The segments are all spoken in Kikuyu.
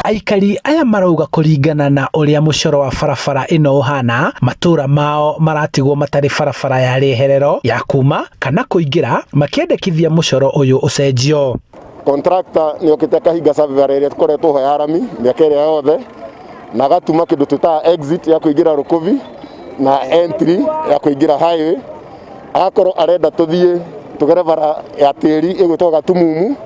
Aikari aya marauga kũringana na ũrĩa mũcoro wa barabara ĩno ũhana, matũra mao maratigwo matarĩ barabara ya rĩeherero ya kuma kana kũingĩra, makĩendekithia mũcoro ũyũ ũcenjio. Contractor nĩ okĩte akahinga survey ĩrĩa tũkoretwo ho ya rami mĩaka ĩrĩa yothe, na agatuma kĩndũ twĩtaga exit ya kũingĩra Rũkũbi na entry ya kũingĩra highway. Agakorwo arenda tũthiĩ tũgere bara ya tĩri ĩgwĩtwo Gatumumu,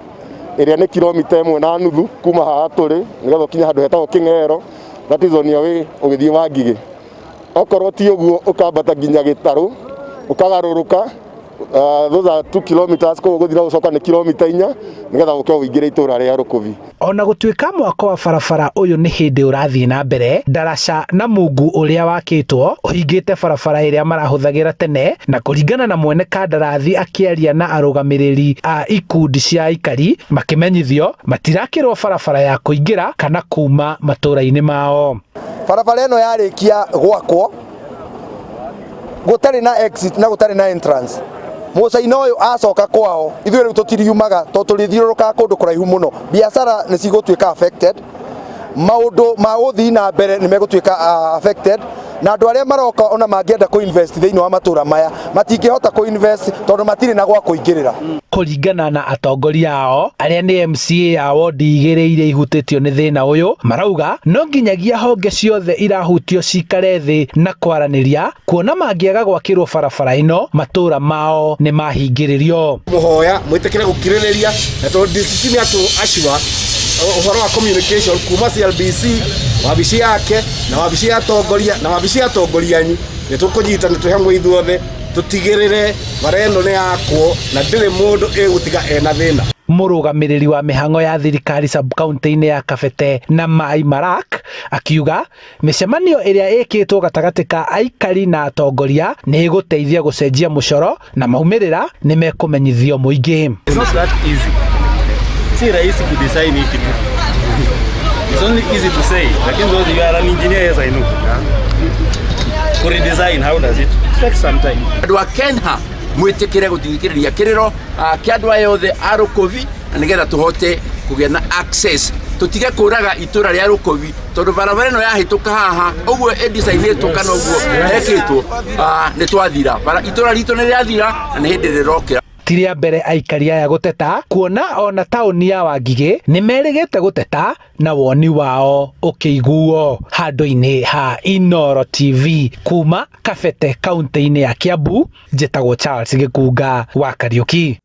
ĩrĩa nĩ kilomita 1.5 kuma haha tũrĩ, nĩgetha ũkinye handũ hetagwo Kĩng'ero, that is on your way ũgĩthiĩ Wangigĩ. Okorwo ti ũguo, ũkambata nginya Gĩtarũ, ũkagarũrũka, those are 2 kilometers, koguo gũthiĩ na gũcoka nĩ kilomita 4, nĩgetha ũke ũingĩre itũra rĩa Rũkũbi. Ona gũtuĩka mwako wa barabara ũyũ nĩ hĩndĩ ũrathiĩ na mbere, ndaraca na mungu ũrĩa wakĩtwo ũhingĩte barabara ĩrĩa marahũthagĩra tene, na kũringana na mwene kandarathi akĩaria na arũgamĩrĩri a ikundi cia aikari, makĩmenyithio matirakĩrwo barabara ya kũingĩra kana kuma matũra-inĩ mao. Barabara ĩno yarĩkia gwakwo gũtarĩ na exit na gũtarĩ na entrance, mũcaina ũyũ acoka kwao, ithuĩ rĩu tũtiriumaga tondũ tũrĩthiũrũrũkaga kũndũ kũraihu mũno. Biacara nĩ cigũtuĩka affected, maũndũ ma gũthiĩ na mbere nĩ megũtuĩka affected, na andũ arĩa maroka ona mangĩenda kũ invest thĩinĩ wa matũra maya matingĩhota kũ invest tondũ matirĩ na gwa kũingĩrĩra. Kũringana na atongoria ao arĩa nĩ MCA a wondi 2 iria ihutĩtio nĩ thĩna ũyũ, marauga no nginyagia honge ciothe irahutio cikare thĩ na kwaranĩria, kuona mangĩaga gwakĩrwo barabara ĩno, matũra mao nĩ mahingĩrĩrio. Mũhoya mwĩtĩkĩre gũkirĩrĩria, na tondũ DCC nĩ atũ assure ũhoro wa communication kuma CLBC, wabici yake na wabici ya atongoria na wabici ya atongoria anyu, nĩ tũkũnyitana twĩ hamwe ithuothe tũtigĩrĩre bara ĩno nĩ yakwo na ndĩrĩ mũndũ ĩgũtiga ena thĩna. Mũrũgamĩrĩri wa mĩhang'o ya thirikari sub-county-inĩ ya Kabete na Mai Marak akiuga mĩcemanio ĩrĩa ĩkĩtwo gatagatĩ ka aikari na atongoria nĩ ĩgũteithia gũcenjia mũcoro na maumĩrĩra nĩ mekũmenyithio mũingĩ. It's not that easy. Si rahisi kudesign hii kitu. It's only easy to say. Lakini those you are an engineer, yes, I know. Kuredesign, how does it? It takes some time. Andũ a Kenha, mwĩtĩkĩre gũthikĩrĩria kĩrĩro kĩa andũ aya othe a Rũkũbi, na nĩgetha tũhote kũgĩa na access, tũtige kũraga itũra rĩa Rũkũbi, tondũ barabara ĩno yahĩtũka haha ũguo ĩndicainĩtwo kana ũguo hekĩtwo, nĩ twathira. Itũra ritũ nĩ rĩathira na nĩ hĩndĩ rĩrokĩra. Ti rĩa mbere aikari aya gũteta, kuona ona taũni ya Wangigĩ nĩ merĩgĩte gũteta na woni wao ũkĩiguo. Handũ-inĩ ha Inooro TV kuma Kabete kaunti-inĩ ya Kiambu, njĩtagwo Charles Gĩkunga wa Kariũki.